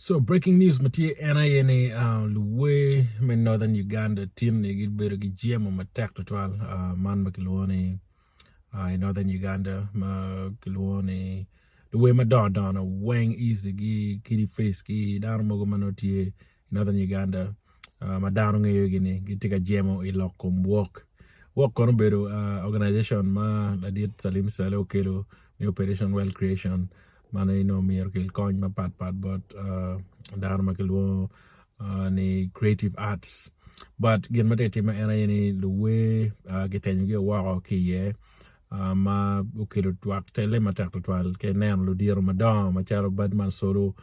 So breaking news ma tye en aye ni uh, luwer me Northern Uganda tin-ni gibedo ki jemo matek tutwal uh, man ma kilwongo ni uh, i Northern Uganda ma kilwongo ni luwer madongo dongo weng easy gi kidi face ki dano mogo ma nongo tye i Northern Uganda uh, ma dano ngeyogi ni gitye ka jemo i lok kom wok. Wok kono obedo uh, organization ma ladit Salim Saleh okelo me Operation Wealth Creation Man aye nongo myero okel kony mapat pat bot dano ma kilwongo ni creative arts but gin ma tye ka timme en aye ni luwer kitenyogi woko ki iye ma okelo twak tele matek tutwal ka ineno ludito madongo macalo Badman Solo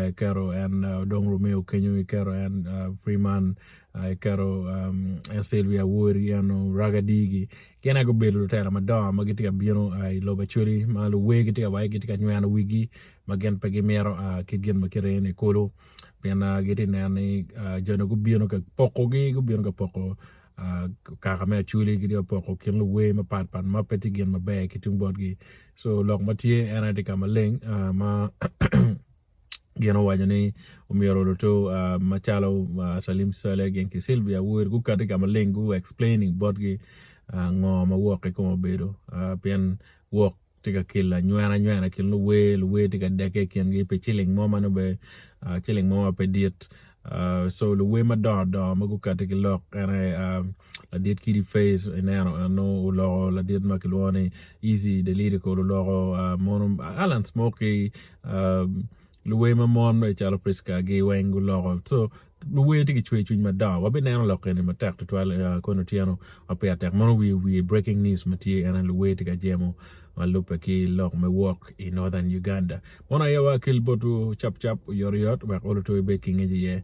iketo en Odong Romeo kenyo iketo en Freeman iketo en Sylvia Awori eno Raga Digi Gin aye gubedo lutela madongo ma gitye ka bino i lobo Acholi ma luwer gitye ka waci gitye ka nyweno wigi ma gin pe gimito kit gin ma kite eni kulu pien gitye ka neno ni joni gubino ka pokogi gubino ka poko kaka me Acholi gitye ka poko kin luwer mapat pat ma pe tye gin maber ki tung botgi so lok ma tye en aye tye ka maleng ma Gin owaco ni omyero luto macalo Salim Saleh gin ki Sylvia Awori gukati ka maleng gu explaining botgi ngo ma wok kikome obedo pien wok tye ka kelo anywena nywena i kin luwer, luwer tye ka deke i kingi pi ciling mo ma nongo bene ciling mo ma pe dit so luwer madongo dongo ma gukati ki lok en aye ladit Kidi Face ineno eno oloko ladit ma kilwongo ni Easy the Lyrical oloko mono Allan Smoky Luwer ma mon calo Prisca gi weng guloko so luwer tye ki cwer cwiny madongo wabineno lok eni matek tutwal koni otyeno ma peya tek mono wiye wiye breaking news ma tye en aye luwer tye ka jemo ma lubbe ki lok me wok i Northern Uganda mono aye wa kel botwu cap cap oyotoyot wek olo to ibed ki ngec iye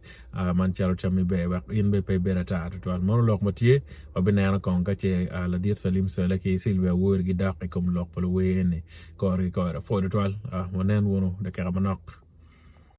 man calo cammi ber wek in bene pe ibed ata tutwal mono lok ma tye wabineno kong ka ce ladit Salim Sele ki Sylvia Awori gidok i kom lok pa luwer eni. Kore ki kore. Apwoyo tutwal. Wanen wunu dakika manok.